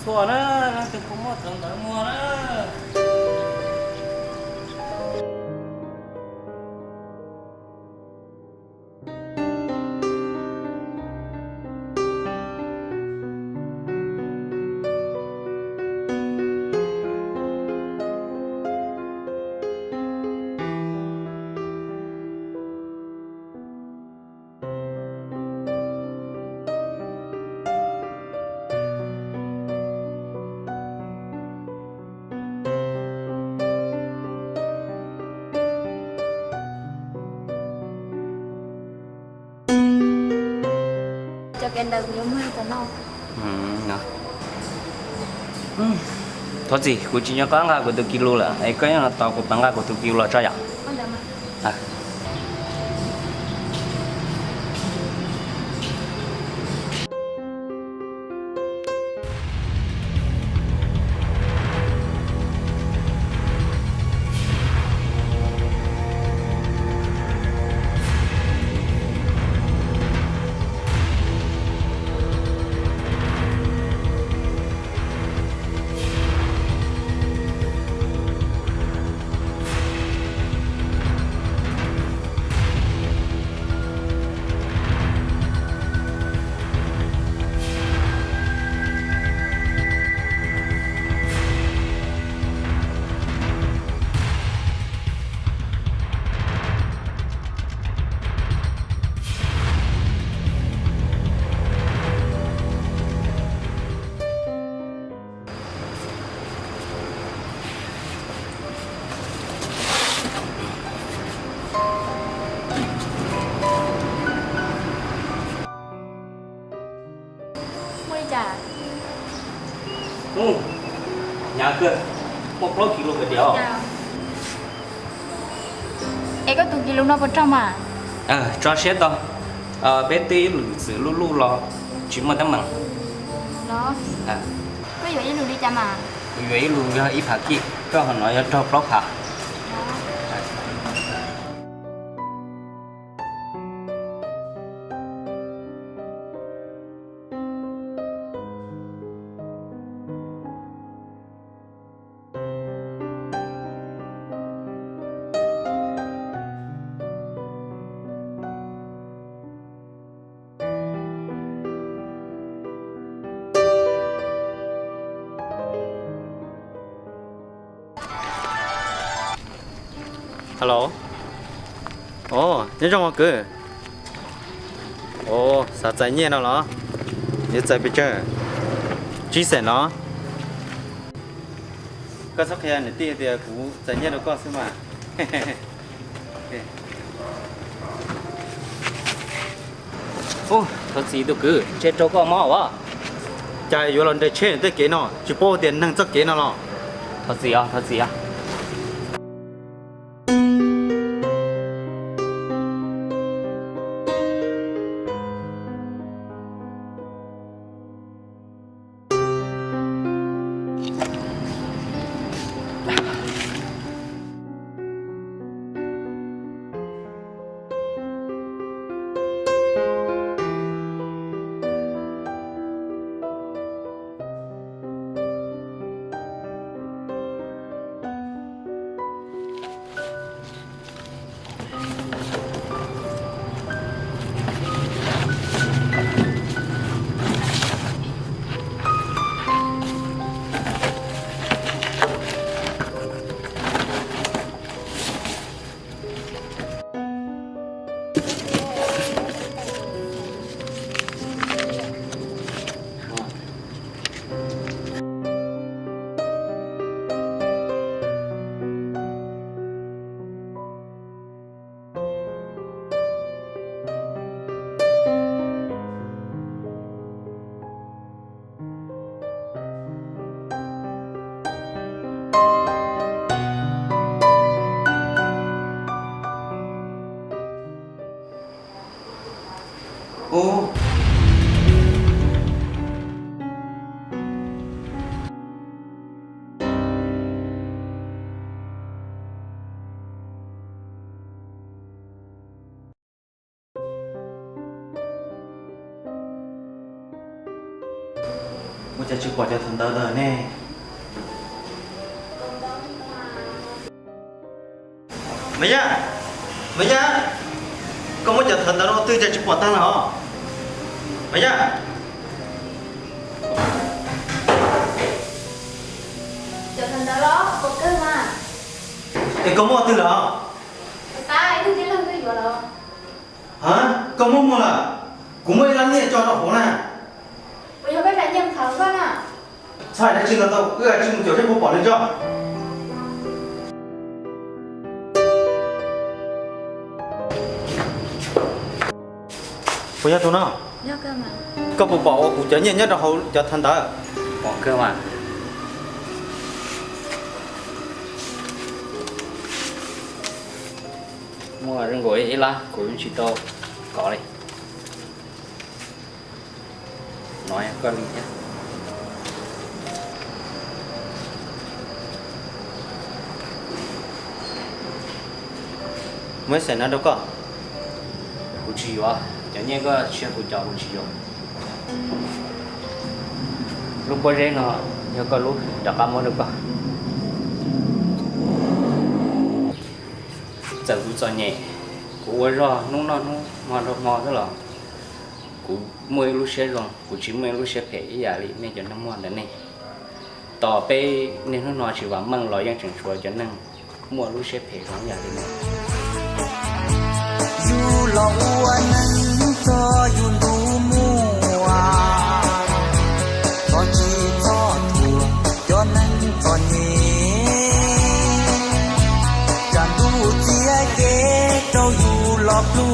Thua na, leej twg kuj muaj thaum ntawd muag na. Cov kev ntawd kuv yuav muag li cov no. Thov txim, kuv tsis nco qab nqa kuv tus ki lus lawm es koj yuav tos kuv pab nqa kuv tus ki lus los tso yom. Muaj li cas? Hnyav kawg, muaj plaub ki lus kawg tiag. Es koj tus ki lus no puas raug mas? Tso siab tau, peb twb ib lwm xwm luj luj los tsis muaj teeb meem. Los, koj yuav ib lus li cas mas? Kuv yuav ib lus yog ib phav kij, koj ho no yog raug plaub phav. Hello. Ov, nyob zoo os kwv. Ov, xav txais nyiaj no los? Yuav txais pes tsawg? Tsib xees no. Koj txhob qhia niam tij tias kuv txais nyiaj rau koj xwb mas. Ub, thov txim tus kwv, ntshe raug koj mob as. Cas yuav los nres tsheb tej kev no, tsis paub tias neeg txoj kev no los? Thov txim os, thov txim os. Ub. Cas tsis pom cov thawv ntawv ntawd ne? Maiv Yaj, Maiv Yaj, koj muab cov thawv ntawv no ua twg cas tsis pom tag lawm os? Maiv Yaj. Cov thawv ntawv los pom kawg mas. Es koj muab ua twg lawm? Xav ib tug tij laug twb yuav lawm. Ha, koj muab muag lawm? Kuv muab ib lab nyiaj tso rau hauv na. Puas yog peb pab nyiaj qhawv koj na? Txhob hais dab tsi ntau ntau, wb cia li mus caum seb puas pom nws tso. Puas yog tus no? Koj puas pom ua kuv cov nyiaj nyob rau hauv cov thawv ntawd? Pom kawg mas. Muaj zoo nkaus ib lab kuv yeej tsis tau kov li. No koj li thiab. Muab ib xees no rau koj. Kuv tsis yuav, cov nyiaj koj tsis yog kuv cov, kuv tsis yuav. Lub pob zeb no yog koj lub, rov qab muab rau koj. Txawm kuv txom nyem, kuv ua zog hnub noj hnub hmo rau hmo xwb los kuv muaj ib lub siab zoo, kuv tsis muaj ib lub siab phem ib yam li nej cov neeg muaj ntawm nej. Tos peb niaj hnub no tsis vam meej los yeej tseem tshuav cov neeg muaj lub siab phem zoo ib yam li nej. Yus los ua neeg txog yus ntuj muaj, txhob tsis txhob thuam cov neeg txom nyem. Tsam ntuj txias ces rau yus los plub